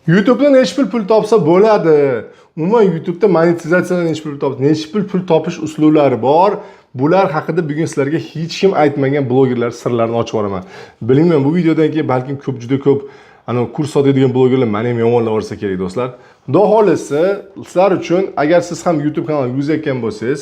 YouTube'da nechi pul topsa bo'ladi? Umuman, YouTube'da monetizatsiyadan nechi pul top, nechi pul topish uslublari bor. Bular haqida bugun sizlarga hech kim aytmagan blogerlar sirlarini ochib yuboraman. Bilmayman, bu videodan keyin balkim ko'p, juda ko'p ana kurs sotadigan blogerlar meni ham yomonlab yuborsa kerak, do'stlar. Xudo xohlasa, sizlar uchun, agar siz ham YouTube kanal yurgizayotgan bo'lsangiz,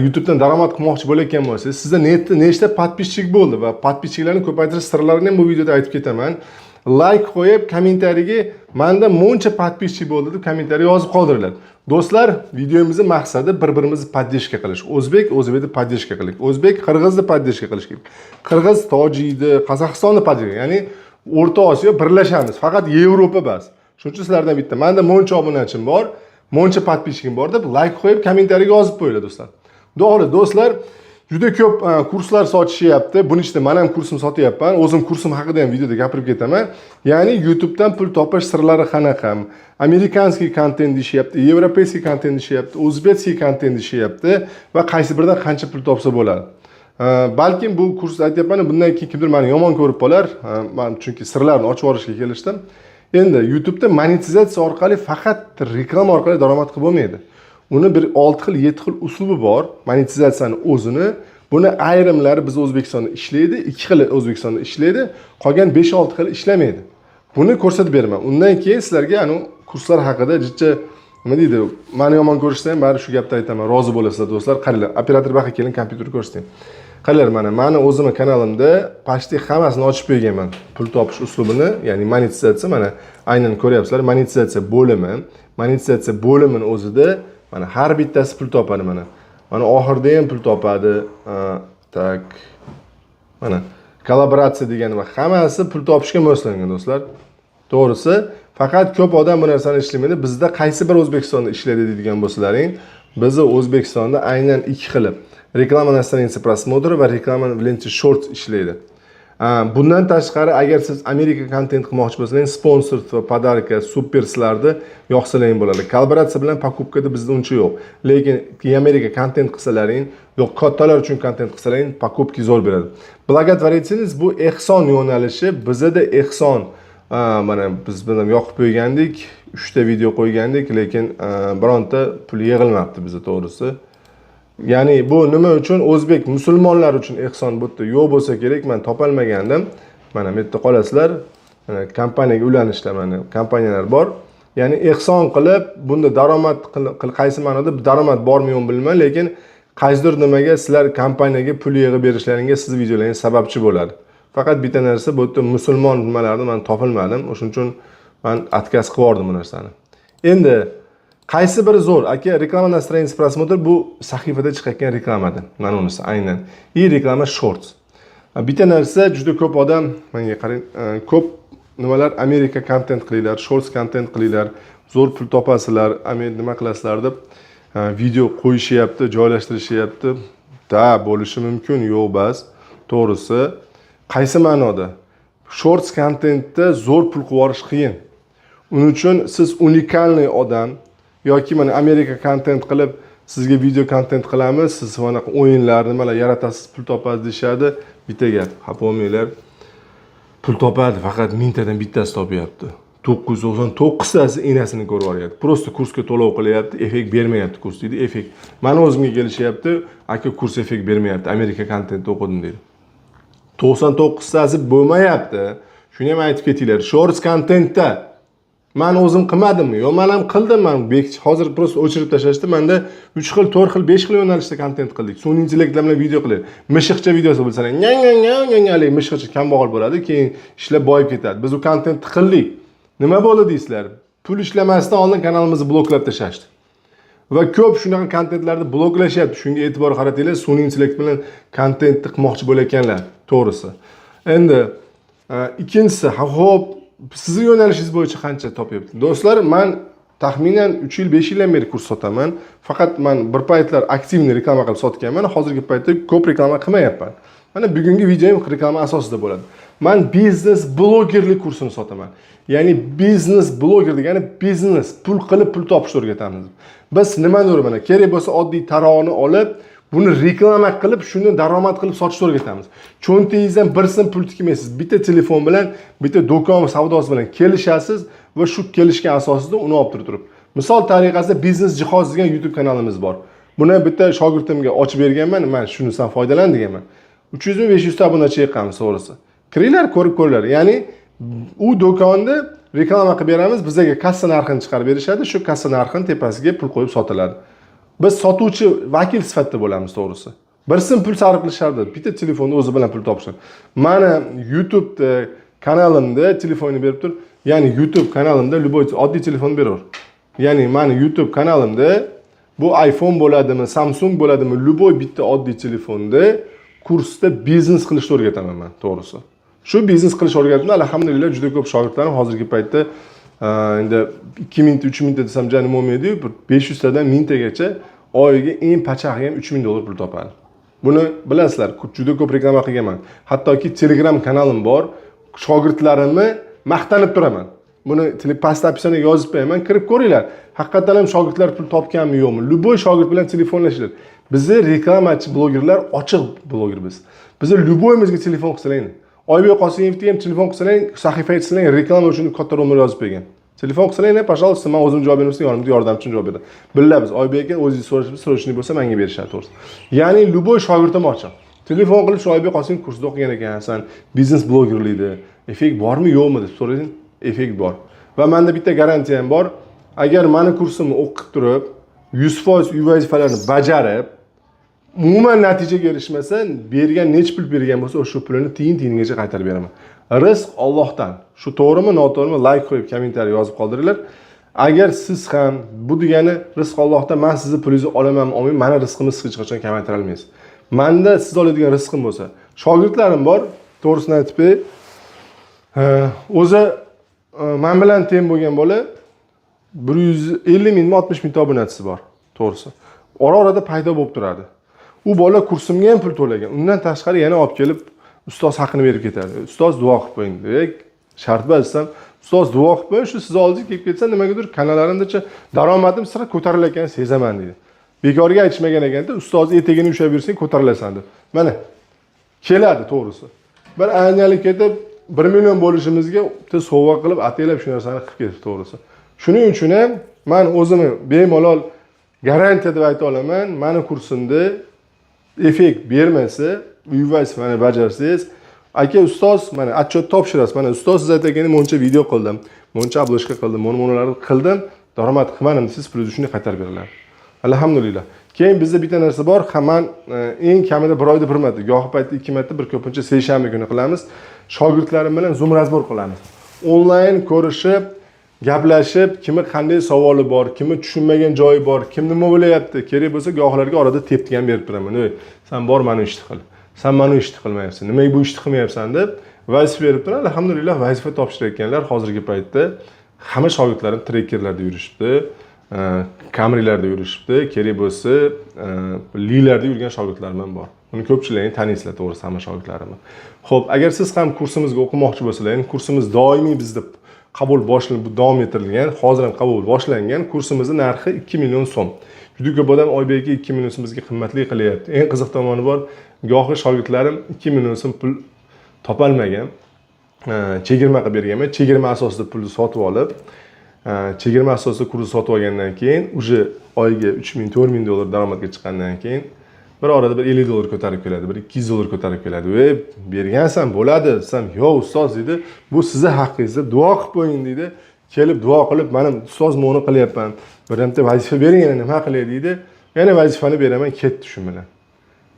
YouTube'dan daromad qilmoqchi bo'layotgan bo'lsangiz, sizda nechta подписчик bo'ldi va подписчик larni ko'paytirish sirlarini ham bu videoda aytib ketaman. Layk qo'yib, kommentariyaga "Manda muncha подписчик bo'ldi" deb kommentariy yozib qoldiringlar. Do'stlar, videomizni maqsadi bir-birimizni поддержка qilish. O'zbek o'zbekni поддержка qilish. O'zbek qirg'izni поддержка qilish kerak. Qirg'iz tojikni, Qozog'istonni поддержка, ya'ni O'rta Osiyo birlashamiz. Faqat Yevropa bas. Shuning uchun sizlardan bitta: "Menda muncha obunachim bor, muncha подписчик im bor" deb layk qo'yib, kommentariyaga yozib qo'yinglar, do'stlar. To'g'ri, do'stlar, juda ko'p kurslar sotishyapti. Buni ichida man ham kursim sotyapman. O'zim kursim haqida ham videoda gapirib ketaman. Ya'ni YouTubedan pul topish sirlari qanaqa? Американский kontent deyishyapti, европейский kontent deyishyapti, узбекский kontent deyishyapti va qaysi biridan qancha pul topsa bo'ladi? Balkim bu kursni aytyapman, bundan keyin kimdir meni yomon ko'rib qolar. Man chunki sirlarni ochib yuborishga kelishdim. Endi YouTube'da monetizatsiya orqali, faqat reklama orqali daromad qilib bo'lmaydi. Uni bir 6 xil, 7 xil uslubi bor monetizatsiyani o'zini. Buni ayrimlari biz O'zbekistonda ishlaydi, ikki xili O'zbekistonda ishlaydi, qolgan 5-6 xil ishlamaydi. Buni ko'rsatib beraman. Undan keyin sizlarga anu kurslar haqida jicha, nima deydi, mani yomon ko'rishsa ham, baribir shu gapni aytaman, rozi bo'lasizlar, do'stlar. Qaranglar, operator baqa, keling, kompyuter ko'rsating. Qaranglar, mana mani o'zimni kanalimda почти hammasini ochib qo'yganman, pul topish uslubini, ya'ni monetizatsiya. Mana, aynan ko'ryapsizlar, monetizatsiya bo'limi. Monetizatsiya bo'limini o'zida mana har bittasi pul topadi, mana. Mana oxirida ham pul topadi. Так. Mana kollaboratsiya degani va hammasi pul topishga moslangan, do'stlar. To'g'risi, faqat ko'p odam bu narsani ishlamaydi. Bizda qaysi bir O'zbekistonda ishlaydi deydigan bo'lsalaring, bizni O'zbekistonda aynan ikki xili: reklama на странице просмотра va reklama в ленте Shorts ishlaydi. Bundan tashqari, agar siz Amerika kontent qilmoqchi bo'lsangiz, sponsor va подарка, superslarni yoqsalaring bo'ladi. Kollaboratsiya bilan покупка da bizda uncha yo'q, lekin Amerika kontent qilsalaring, yo'q, kattalar uchun kontent qilsalaring, покупки zo'r beradi. Благотворительность, bu ehson yo'nalishi. Bizada ehson, mana biz bilan yoqib qo'ygandik, uchta video qo'ygandik, lekin bironta pul yig'ilmabdi biza, to'g'risi. Ya'ni bu nima uchun, o'zbek musulmonlar uchun ehson bu yerda yo'q bo'lsa kerak, man topolmagandim. Mana bu yerda qolasizlar, mana kompaniyaga ulanishlar, mana kompaniyalar bor. Ya'ni ehson qilib bunda daromad qaysi ma'noda daromad bormi, yo'qmi, bilmayman, lekin qaysidir nimaga sizlar kompaniyaga pul yig'ib berishlaringga sizni videolaringiz sababchi bo'ladi. Faqat bitta narsa, bu yerda musulmon nimalarni man topolmadim, o'shaning uchun man отказ qilib yubordim bu narsani. Endi qaysi biri zo'r, aka? Reklama на странице просмотр, bu sahifada chiqayotgan reklamadan, mana unisi aynan, и reklama Shorts. Bitta narsa, juda ko'p odam menga qarang, ko'p nimalar, Amerika kontent qilinglar, Shorts kontent qilinglar, zo'r pul topasizlar, nima qilasizlar deb video qo'yishyapti, joylashtirishyapti. Да, bo'lishi mumkin, yo'q bas. To'g'risi, qaysi ma'noda Shorts kontentda zo'r pul qilib yuborish qiyin. Uning uchun siz уникальный odam yoki mana Amerika kontent qilib, "Sizga video kontent qilamiz, siz bunaqa o'yinlar, nimalar yaratasiz, pul topasiz" deyishadi. Bitta gap, xafa bo'lmanglar, pul topadi, faqat mingtadan bittasi topyapti, 999tasi enasini ko'rib yuboryapti. Просто kursga to'lov qilyapti, effekt bermayapti kurs deydi. Effekt, mani o'zimga kelishyapti: "Aka, kurs effekt bermayapti, Amerika kontentni o'qidim" deydi. 99tasi bo'lmayapti, shuni ham aytib ketinglar. Shorts kontentda man o'zim qilmadimmi? Yo'q, man ham qildim. Man hozir просто o'chirib tashlashdi. Manda uch xil, to'rt xil, besh xil yo'nalishda kontent qildik. Sun'iy intellektlar bilan video qildik. Mishiqcha videosi bo'lsa, nya nya nya nya nya, haligi mishiqcha kambag'al bo'ladi, keyin ishlab boyib ketadi. Biz u kontentni qildik. Nima bo'ldi deysizlar? Pul ishlamasdan oldin kanalimizni bloklab tashlashdi va ko'p shunaqa kontentlarni bloklashyapti. Shunga e'tibor qaratinglar, sun'iy intellekt bilan kontentni qilmoqchi bo'layotganlar, to'g'risi. Endi ikkinchisi, ha, ho'p, sizni yo'nalishingiz bo'yicha qancha topyapti, do'stlar? Man taxminan 3 yil, 5 yildan beri kurs sotaman. Faqat man bir paytlar активный reklama qilib sotganman, hozirgi paytda ko'p reklama qilmayapman. Mana bugungi videom reklama asosida bo'ladi. Man biznes blogerlik kursini sotaman. Ya'ni biznes bloger degani biznes, pul qilib, pul topishni o'rgatamiz biz. Nimani mana kerak bo'lsa, oddiy taroqni olib, buni reklama qilib, shuni daromad qilib sotishni o'rgatamiz. Cho'ntagingizdan bir so'm pul tikmaysiz. Bitta telefon bilan, bitta do'kon savdosi bilan kelishasiz. Va shu kelishgan asosida uni olib turib turib. Misol tariqasida, Biznes jihoz degan YouTube kanalimiz bor. Buni bitta shogirdimga ochib berganman, man shuni san foydalan deganman. 300 ming, 500 ta obunachi yiqqanmiz, to'g'risi. Kiringlar, ko'rib ko'ringlar. Ya'ni u do'konni reklama qilib beramiz, bizaga kassa narxini chiqarib berishadi, shu kassa narxini tepasiga pul qo'yib sotiladi. Biz sotuvchi, vakil sifatida bo'lamiz, to'g'risi. Bir so'm pul sarf qilishardi, bitta telefonni o'zi bilan pul topishadi. Mani YouTube'da kanalimda telefonni berib tur, ya'ni YouTube kanalimda любой oddiy telefon beraver. Ya'ni mani YouTube kanalimda bu iPhone bo'ladimi, Samsung bo'ladimi, любой bitta oddiy telefonda kursda biznes qilishni o'rgataman man, to'g'risi. Shu biznes qilishni o'rgatdim, alhamdulillah, juda ko'p shogirdlarim hozirgi paytda endi 2000 ta, 3000 ta desam ja nima bo'lmaydiyu, bir 500 tadan 1000 tagacha oyiga eng pachag'i ham 3000 dollar pul topadi. Buni bilasizlar, juda ko'p reklama qilganman. Hattoki Telegram kanalim bor, shogirdlarimni maqtanib turaman. Buni pastda описание ga yozib qo'yaman, kirib ko'ringlar. Haqiqatdan ham shogirdlar pul topganmi, yo'qmi? Любой shogird bilan telefonlashinglar. Bizni reklamachi blogerlar, ochiq bloger biz. Bizni любой imizga telefon qilsanglar. Oybek Qosimovga ham telefon qilsang, sahifa aytsang, reklama uchun katta nomer yozib qo'ygan. Telefon qilsanglar, пожалуйста, man o'zim javob bermasam, yonimda yordamchim javob beradi. Bilamiz, Oybek aka, o'zingiz so'rashib, срочный bo'lsa menga berishadi, to'g'risi. Ya'ni любой shogirdim ochiq. Telefon qilib, shu Oybek Qosimov kursda o'qigan ekansan, biznes blogerlikda effekt bormi, yo'qmi deb so'rasang, effekt bor. Va menda bitta garantiya ham bor. Agar mani kursimni o'qib turib, 100% uy vazifalarini bajarib, umuman natijaga erishmasa, bergan necha pul bergan bo'lsa, o'sha pulini tiyin tiyinigacha qaytarib beraman. Rizq Ollohdan. Shu to'g'rimi, noto'g'rimi, layk qo'yib, kommentariy yozib qoldiringlar. Agar siz ham, bu degani rizq Ollohdan, man sizni pulingizni olaman, olmayman, mani rizqimni siz hech qachon kamaytira olmaysiz. Manda siz oladigan rizqim bo'lsa, shogirdlarim bor, to'g'risini aytib beray. O'zi man bilan teng bo'lgan bola 150 mingmi, 60 mingta obunachisi bor, to'g'risi. Ora orada paydo bo'lib turadi. U bola kursimga ham pul to'lagan. Undan tashqari yana olib kelib, ustoz haqini berib ketadi. Ustoz, duo qilib qo'ying deb, shart emas desam, ustoz, duo qilib qo'ying, shu sizni oldingizga kelib ketsa, nimagadir kanallarimdacha daromadim sira ko'tarilayotganini sezaman deydi. Bekorga aytishmagan ekanda, ustozni etagini ushlab yursang ko'tarilasan deb. Mana keladi, to'g'risi. Bir aylanib ketib 1 million bo'lishimizga bitta sovg'a qilib, ataylab shu narsani qilib ketdi, to'g'risi. Shuning uchun ham man o'zimni bemalol garantiya deb ayta olaman, mani kursimda effekt bermasa, uy vazifani bajarsangiz, aka, ustoz, mana отчет topshirasiz. Mana, ustoz, siz aytganingiz buncha video qildim, buncha обложка qildim, mana bularni qildim, daromad qilmadim desangiz, pulingizni shunday qaytarib beriladi. Alhamdulillah. Keyin bizda bitta narsa bor, ha, man eng kamida bir oyda bir marta, gohi paytda ikki marta, bir ko'pincha seshanba kuni qilamiz. Shogirdlarim bilan Zoom разбор qilamiz. Onlayn ko'rishib, gaplashib, kimi qanday savoli bor, kimi tushunmagan joyi bor, kim nima bo'layapti, kerak bo'lsa gohlarga orada tepki ham berib turaman. Ey, san bor, mana ishni qil, san mana ishni qilmayapsan, nimaga bu ishni qilmayapsan deb vazifa berib turaman. Alhamdulillah, vazifa topshirayotganlar hozirgi paytda hamma shogirdlarim Trackerlarda yurishibdi, Camrylarda yurishibdi, kerak bo'lsa Lilarda yurgan shogirdlarim ham bor. Uni ko'pchiligini taniysizlar, to'g'risi, hamma shogirdlarimni. Ho'p, agar siz ham kursimizga o'qimoqchi bo'lsanglar, ya'ni kursimiz doimiy bizda qabul boshlanib davom ettirilgan, hozir ham qabul boshlangan. Kursimizni narxi 2 million so'm. Juda ko'p odam, Oybek aka, 2 million so'm bizga qimmatli qilyapti. Eng qiziq tomoni bor, gohi shogirdlarim 2 million so'm pul topolmagan. Chegirma qilib berganman, chegirma asosida pulni sotib olib, chegirma asosida kursni sotib olgandan keyin уже oyiga 3000, 4000 dollar daromadga chiqqandan keyin bir orada bir 50 dollar ko'tarib keladi, bir 200 dollar ko'tarib keladi. "Ey, bergansan, bo'ladi", desam, "Yo'q, ustoz", deydi, "bu sizni haqqingiz deb duo qilib qo'ying", deydi. Kelib duo qilib, "Mana, ustoz, buni qilyapman, bironta vazifa bering, yana nima qilay", deydi. Yana vazifani beraman, ketdi shu bilan.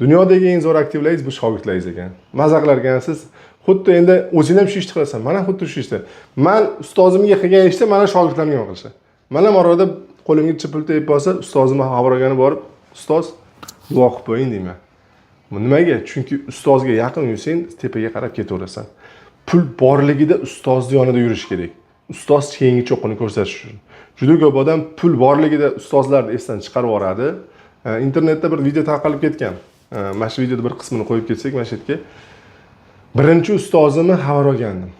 Dunyodagi eng zo'r aktivlaringiz bu shogirdlaringiz ekan. Maza qilar ekansiz. Xuddi endi o'zing ham shu ishni qilasan, man ham xuddi shu ishni. Man ustozimga qilgan ishni mana shogirdlarimga ham qilishadi. Man ham orada qo'limga pul tegib qolsa, ustozimni xabar olgani borib, "Ustoz, duo qilib qo'ying", deyman. Bu nimaga? Chunki ustozga yaqin yursang, tepaga qarab ketaverasan. Pul borligida ustozni yonida yurish kerak, ustoz keyingi cho'qqini ko'rsatish uchun. Juda ko'p odam pul borligida ustozlarni esdan chiqarib yuboradi. Internetda bir video tarqalib ketgan. Mana shu videoda bir qismini qo'yib ketsak mana shu yerga. Birinchi ustozimni xabar olgandim.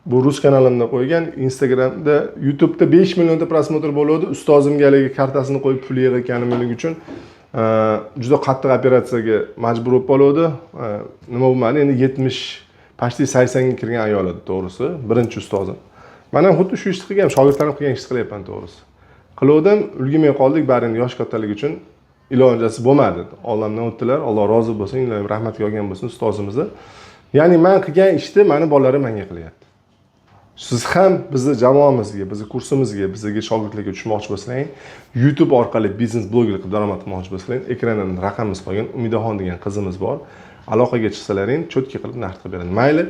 Bu rus kanalimda qo'ygan, Instagramda, YouTubeda 5 millionta просмотр bo'luvdi. Ustozimga haligi kartasini qo'yib pul yig'ayotganim uchun juda qattiq operatsiyaga majbur bo'lib qoluvdi. Nima bo'lmadi, endi 70, почти 80 ga kirgan ayol edi, to'g'risi, birinchi ustozim. Man ham xuddi shu ishni qilganman, shogirdlarim qilgan ishni qilyapman, to'g'risi. Qiluvdim, ulgurmay qoldik, bari endi yosh kattaligi uchun ilojasi bo'lmadi. Olamdan o'tdilar, Alloh rozi bo'lsin, iloyim rahmatga olgan bo'lsin ustozimizni. Ya'ni man qilgan ishni mani bolalarim menga qilyapti. Siz ham bizni jamoamizga, bizni kursimizga, bizga shogirdlarga tushmoqchi bo'lsang, YouTube orqali biznes bloger qilib daromad qilmoqchi bo'lsang, ekrandan raqamimiz qolgan, Umidaxon degan qizimiz bor. Aloqaga chiqsalaring, чётко qilib narx qilib beradi. Mayli,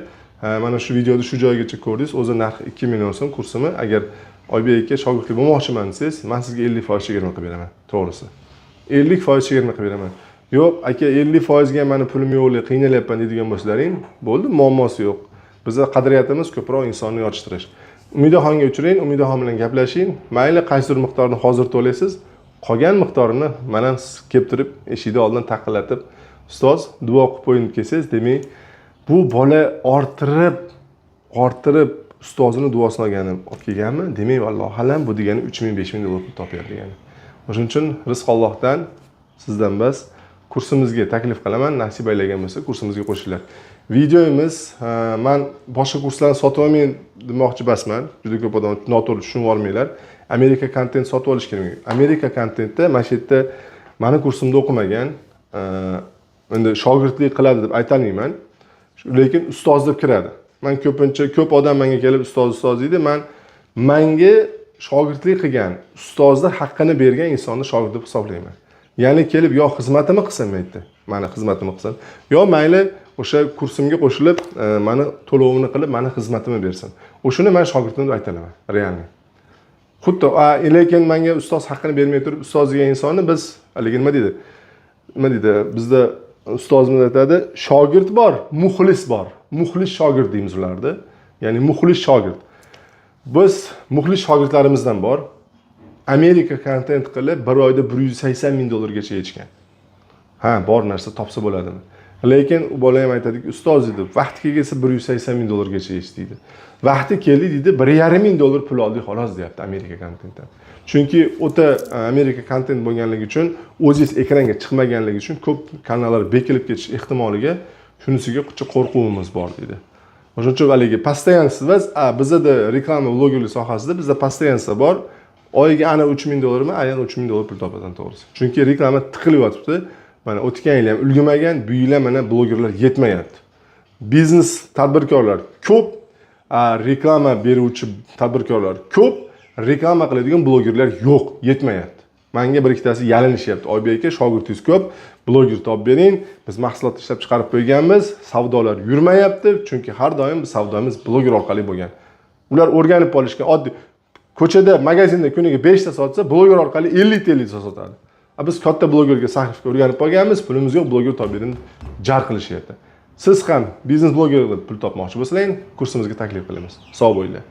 mana shu videoni shu joygacha ko'rdingiz, o'zi narxi 2 million so'm kursimi. Agar Oybek aka shogirdlik bo'lmoqchiman desangiz, man sizga 50% chegirma qilib beraman, to'g'risi. 50% chegirma qilib beraman. Yo'q, aka, 50% ga mani pulim yo'q, qiynalyapman deydigan bo'lsalaring, bo'ldi, muammosi yo'q. Bizni qadriyatimiz ko'proq insonni yotishitirish. Umidaxonga uchrang, Umidaxon bilan gaplashing. Mayli, qaysidir miqdorini hozir to'laysiz, qolgan miqdorini mana siz kelib turib, eshikni oldin taqillatib, ustoz, duo qilib qo'ying deb kelsangiz, demak, bu bola orttirib, orttirib ustozini duosini olgani olib kelganmi? Demak, vallohu alam, bu degani 3000 5000 dollar pul topyapti degani. O'shuning uchun rizq Allohdan, sizdan bas. Kursimizga taklif qilaman, nasib aylagan bo'lsa, kursimizga qo'shilinglar. Videomiz, man boshqa kurslarni sotib olmang demoqchi emasman. Juda ko'p odam noto'g'ri tushunib yubormanglar. Amerika kontent sotib olish kerak. Amerika kontentda mana shu yerda mani kursimda o'qimagan, endi shogirdlik qiladi deb aytolmayman. Lekin ustoz deb kiradi. Man ko'pincha ko'p odam menga kelib ustoz, ustoz deydi. Man manga shogirdlik qilgan, ustozni haqqini bergan insonni shogird deb hisoblayman. Ya'ni kelib yo xizmatimni qilsin aytdi. Mani xizmatimni qilsin. Yo mayli o'sha kursimga qo'shilib, mani to'lovimni qilib, mani xizmatimni bersin. O'shani man shogirdim deb aytalaman, реально. Xuddi, lekin menga ustoz haqqini bermay turib ustoz degan insonni biz haligi nima deydi? Nima deydi? Bizda ustozimiz aytadi, shogird bor, muxlis bor. Muxlis shogird deymiz ularni. Ya'ni muxlis shogird. Biz muxlis shogirdlarimizdan bor. Amerika kontent qilib bir oyda 180 ming dollargacha yechgan. Ha, bor narsa topsa bo'ladimi? Lekin u bola ham aytadiki, ustoz deydi, vaqti kelsa 180 ming dollargacha yech deydi. Vaqti keldi deydi, 1,5 ming dollar pul oldik xolos deyapti Amerika kontentdan. Chunki o'ta Amerika kontent bo'lganligi uchun, o'zingiz ekranga chiqmaganligi uchun ko'p kanallar bekilib ketish ehtimoliga, shunisiga qo'rquvimiz bor deydi. O'shuning uchun haligi постоянство emas, bizada reklama blogerlik sohasida bizda постоянство bor. Oyiga ana 3 ming dollarmi, aynan 3 ming dollar pul topasan to'g'risi. Chunki reklama tiqilib yotibdi. Mana o'tgan yil ham ulgurmagan, bu yil ham mana blogerlar yetmayapti. Biznes tadbirkorlar ko'p, reklama beruvchi tadbirkorlar ko'p, reklama qiladigan blogerlar yo'q, yetmayapti. Manga bir ikkitasi yalinishyapti. Oybek aka, shogirdingiz ko'p, bloger topib bering. Biz mahsulot ishlab chiqarib qo'yganmiz, savdolar yurmayapti, chunki har doim biz savdomiz bloger orqali bo'lgan. Ular o'rganib qolishgan. Oddiy ko'chada, magazinda kuniga 5 ta sotsa, bloger orqali 50 ta 50 ta sotadi. A biz katta blogerga sahifga o'rganib qolganmiz, pulimiz yo'q, bloger topib bering, jar qilishyapti. Siz ham biznes bloger qilib pul topmoqchi bo'lsangiz, kursimizga taklif qilamiz. Sog' bo'linglar.